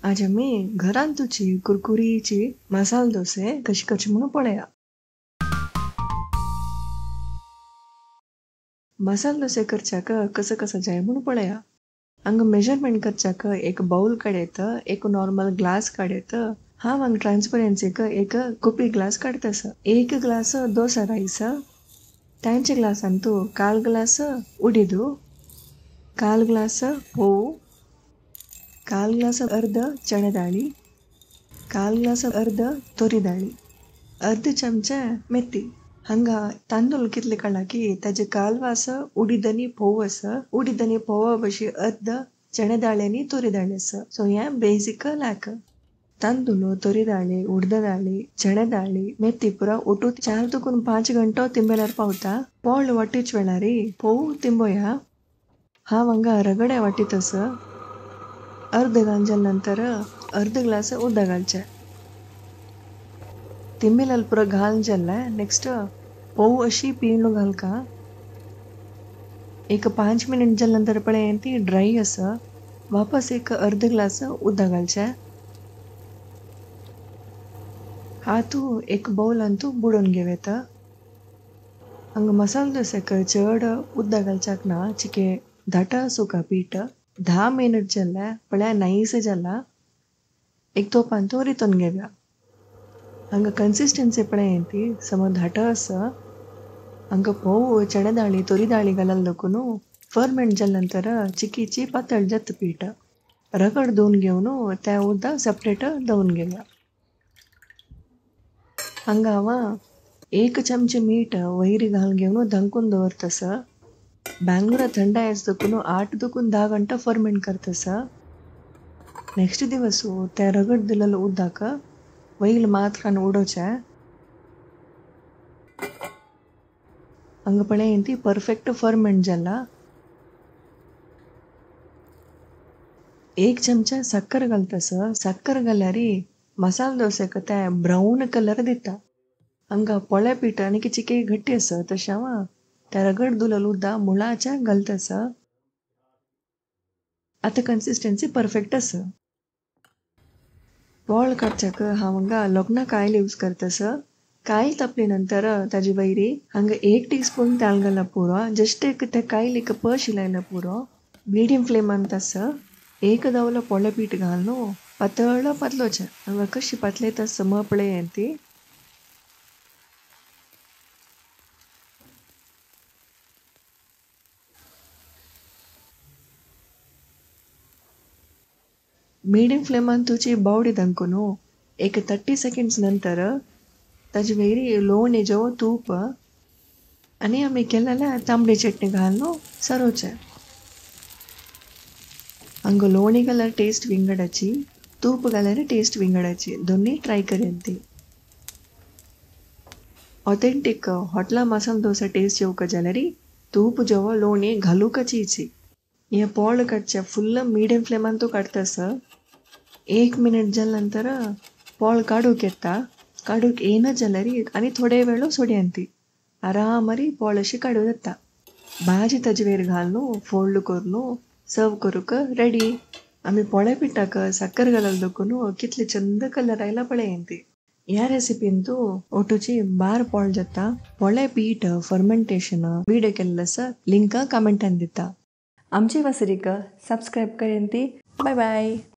आज आमी घरान तुची कुरकुरीची मसाला डोसे कशी करचे म्हणून पळया। मसाला डोसे करच्याक कसं कसं जाय म्हणून पळया। हांगा मेजरमेंट करच्याक एक बाउल काडयत, एक नॉर्मल ग्लास काडयत। हांव हांगा ट्रान्सपरन्सीक एक कुपी ग्लास काडतस। एक ग्लास डोसा रायस, तांचे ग्लासान तूं काल ग्लास उडीदू, काल ग्लास पोव, काल ग्लास अर्ध चणे दाळी, काल ग्लास अर्ध तोरी दाळी, अर्ध चमचा मेथी। हांगा तांदूळ कितले काडला की ताजे काल वास उडीद आनी फोव आसा, उडीद आनी फोवा बशी अर्ध चणे दाळी आनी तोरी दाळी आसा। सो हें बेजीक लाक तांदूळ, तोरी दाळी, उडद दाळी, चणे दाळी, मेथी पुरा ओटू 4 to 5 घंटो तिंबेल्यार पावता। पोळ वाटीच वेळारी फोव तिंबोया। हांव हांगा रगडे वाटीत आसा। अर्ध घालच्या नंतर अर्ध ग्लास उदक घालचें। तिंबेल्यार पुरा घाल जाल्लें। नेक्स्ट पोव अशी पिंडू घालका। एक 5 मिनट जाल्या नंतर पळय ती ड्राय आसा। वापस एक अर्ध ग्लास उदक घालचें। हातू एक बाउलान तूं बुडोवन घेवं येता। हांगा मसाला डोस्याक चड उदक घालच्याक ना, चिके धाट सुका पीठ। 10 मिनट जालें पळय नायस जाला। एक तोपान तूं रितून घेवया। हांगा कन्सिस्टन्सी पळय ती समज धाट आसा। हांगा फोव, चणे दाळी, तोरी दाळी घालून देखून फर्मेंट जाल्या नंतर चिकीची पातळ जाता पीठ। रगड धुवन घेवन तें उदक सेपरेट दवरून घेवया। हांगा हांव 1 चमचे मीठ वयर घालून घेवन धांकून दवरतस। बेंगलोरा थंड आयस देखून 8 to 10 घंटा फर्मेंट करतस। नेक्स्ट दिवस ते रगड दिलेलं उदक वयर मात्र उडोवचें। हांगा पळय ती परफेक्ट फर्मेंट जाला। 1 चमचा साखर घालतस। साखर घाल्यार मसाला डोस्याक ते ब्रावन कलर दिता। हांगा पोळे पीठ आनी चिके घट्टी आसा तशें हांव ते रगड धुलेलें उदक मुळाच्या घालतस। आतां कन्सिस्टन्सी परफेक्ट आसा। पोळ काडच्याक हांव हांगा लोखणा कायल यूज करतस। कायल तापले नंतर ताजे वयरी हांगा 1 टीस्पून तेल घाला पुरो। जस्ट एक ते कायलीक पश लायला पुरो। मिडियम फ्लेमान आसा। एक दावलो पोळे पीठ घालून पातळ पातलोचें। हांगा कशी पातलेता सम पळय ती। मीडियम फ्लेमान तुजी बावडी धांकून एक 30 सेकंड्स नंतर ताजे वयरी लोणी जेवो तूप आनी आमी केलेल्या तांबडी चटणी घालून सरोवचें। हांगा लोणी घाल्यार टेस्ट विंगडाची, तूप घाल्यार टेस्ट विंगडाची, दोनूय ट्राय करेन ती। ऑथेंटीक हॉटला मसाला डोसा टेस्ट येवका जाल्यार तूप जेवो लोणी घालूंकच. हें पोळ काडचें फुल्ल मिडियम फ्लेमान तूं काडतस। 1 मिनट जाल्या नंतर पोळ काडूंक येता। काडूंक येना जाल्यार आनी थोडे वेळ सोडयान ती आरामारी पोळ अशी काडूं जाता। भाजी ताजे वयर घालून फोल्ड करून सर्व करूंक रेडी. आमी पोळे पिठाक साकर घालून देखून कितले चंद कलर आयला पळय ती. ह्या रेसिपीन तूं ओटूची 12 पोळ जाता. पोळे पीठ फर्मेंटेशन व्हिडियो केल्लो आसा, लिंक कमेंटान दिता. आमची वसरीक सबस्क्रायब करेन ती. Bye bye.